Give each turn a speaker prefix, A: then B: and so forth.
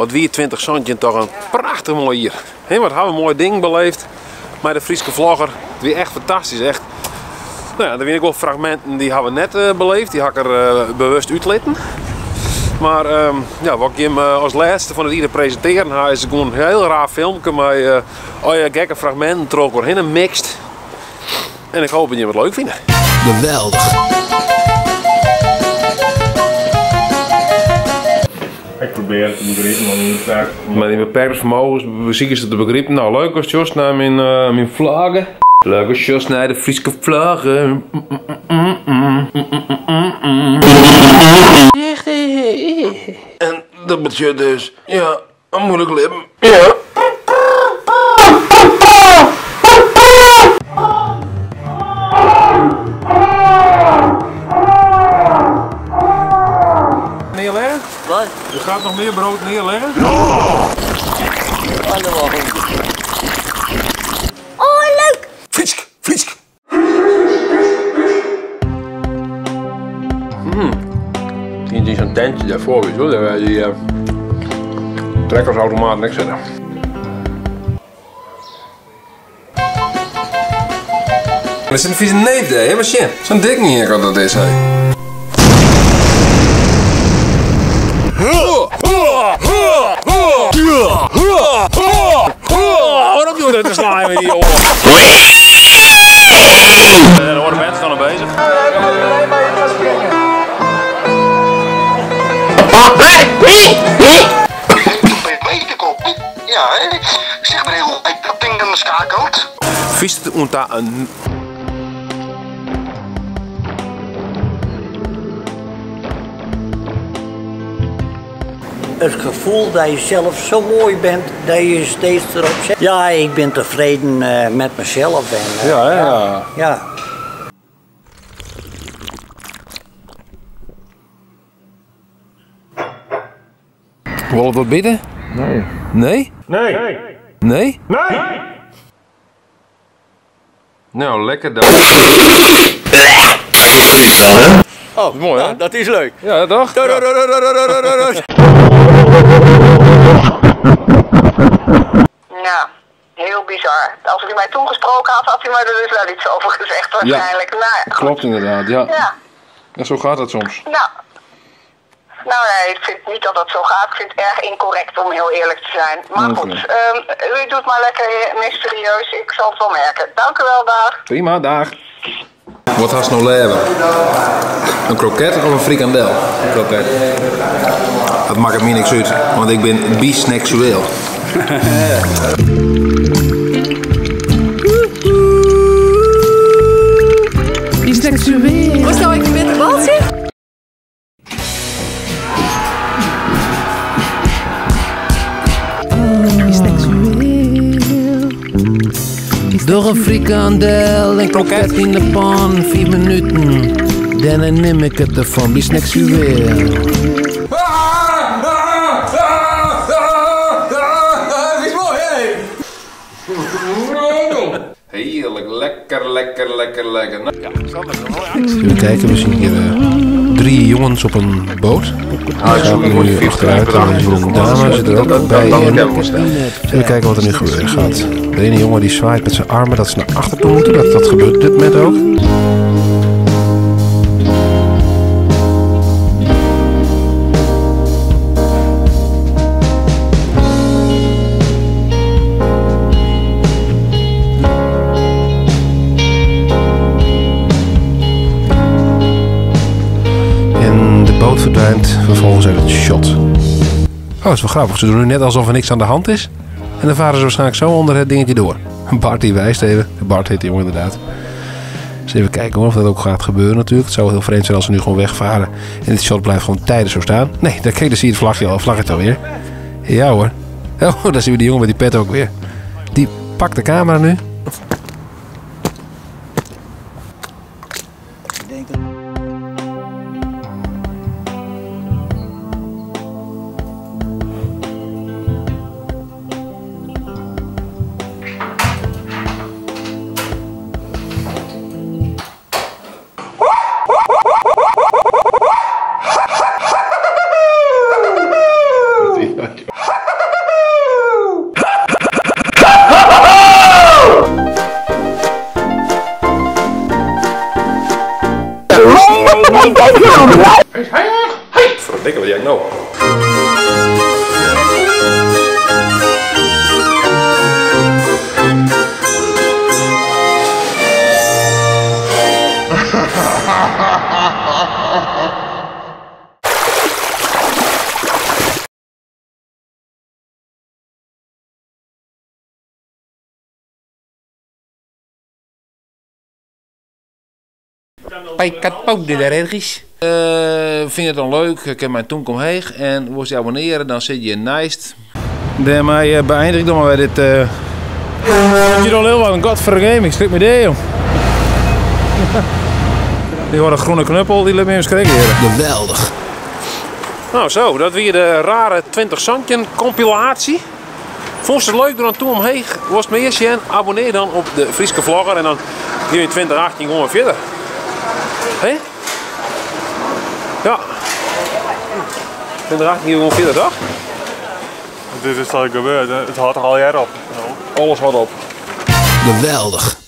A: Wat wie 2017 toch in prachtich moai jier. Hè, wat ha we moaie dingen beleefd mei de Fryske Vlogger. It wie echt fantastysk. Echt. No ja, der wiene ek wol fragminten dy ha we net beleefd. Dy ha ik der bewust útlitten. Mar ja, wat ik jim as lêste fan it jier te presintearjen ha, is gewoan in hiel raar filmke mei allegear gekke fragminten troch elkoar hinne mixt. En ik hoop dat jim it leuk fine.
B: Geweldich!
C: Ik probeer het te begripen, mar myn beperkte vermogens.
A: Mei dyn beperkte vermogens besikest it te begripen. No, leuk ast sjochst nei myn, myn flagge. Leuk ast sjochst nei de Fryske flagge. En dat betsjut dus, ja, in moeilik libben. Ja. Neerleggen?
D: Wat?
A: Je gaat nog meer brood neerleggen?
E: Oh, leuk!
A: Frysk, Frysk! Hier is zo'n tentje daarvoor, weet je wel, daar die trekkersautomaat niks zitten. Dat is een vieze neef daar, hè, maar shit. Zo'n dik niet hier dat is, hè. Waarom doe je dat te slaan met die jongen? De horen mensen dan al bezig.
F: Ja, hè? Zeg maar hoe heet dat ding dan schakelt?
A: Vist het unter een.
D: Het gevoel dat je zelf zo mooi bent, dat je steeds erop zet. Ja, ik ben tevreden met mezelf. En,
A: Ja, hè? Ja.
D: ja.
A: Wil het wat bidden?
C: Nee.
A: Nee?
C: Nee.
A: Nee?
C: Nee!
A: Nou, lekker dan.
G: Oh,
A: Mooi, hè?
G: nou, dat is leuk.
A: Ja, toch?
H: Ja, heel bizar. Als hij mij toen gesproken had, had hij mij er dus wel iets over gezegd waarschijnlijk. Nou, ja, goed.
A: Klopt inderdaad, ja.
H: Ja,
A: En zo gaat dat soms.
H: nou. Nou nee, ik vind niet dat dat zo gaat. Ik vind het erg incorrect om heel eerlijk te zijn. Maar
A: Oké.
H: goed, u doet maar lekker mysterieus. Ik zal het wel merken. Dank u wel, dag.
A: Prima, dag. Wat hast nou leven? Een kroket of een frikandel? Een kroket. Dat maakt het me niks uit, want ik ben bisexueel.
I: Bisexueel.
J: Was nou even met de baltje?
B: Door een frikandel en kroket in de pan, 4 minuten. Dan neem ik het ervan, bisexueel.
A: Dat is mooi, hè? Heerlijk, lekker, lekker, lekker, lekker. Nou, ja, Sander,
B: Even kijken, we zien hier 3 jongens op een boot. Die gaan nu achteruit en we zien een dame zit er ook bij in. Even kijken wat er nu gebeuren gaat. De ene jongen die zwaait met zijn armen dat ze naar achter toe moeten. Dat gebeurt op dit moment ook. En de boot verdwijnt vervolgens uit het shot. Oh, dat is wel grappig. Ze doen nu net alsof er niks aan de hand is. En dan varen ze waarschijnlijk zo onder het dingetje door. Bart die wijst even. Bart heet die jongen inderdaad. Dus even kijken hoor, of dat ook gaat gebeuren natuurlijk. Het zou heel vreemd zijn als ze nu gewoon wegvaren. En dit shot blijft gewoon tijden zo staan. Nee, daar, kijk, daar zie je het vlagje al, vlaggetje alweer. Ja hoor. Oh, daar zien we die jongen met die pet ook weer. Die pakt de camera nu. Bij daar ergens.
A: Vind je het dan leuk? Ik heb mijn toen omheeg. En word je abonneren, dan zit je naast. Daarmee beëindig ik dan maar weer dit. Je al heel wat een godvergame, ik schrik me de, joh. Die hoort een groene knuppel, die liet me even schrikken hier.
B: Geweldig.
A: Nou zo, dat weer de rare 20 Zantjen compilatie. Vond je het leuk, doe dan toe omheeg. Was het meer zien, abonneer dan op de Fryske Vlogger en dan gaan we in 2018 gewoon weer verder. Hé? Ja. 2018 gaan we gewoon verder, toch?
C: Dit is al gebeurd, hè. Het houdt er al jaren op.
A: Alles houdt op.
B: Geweldig.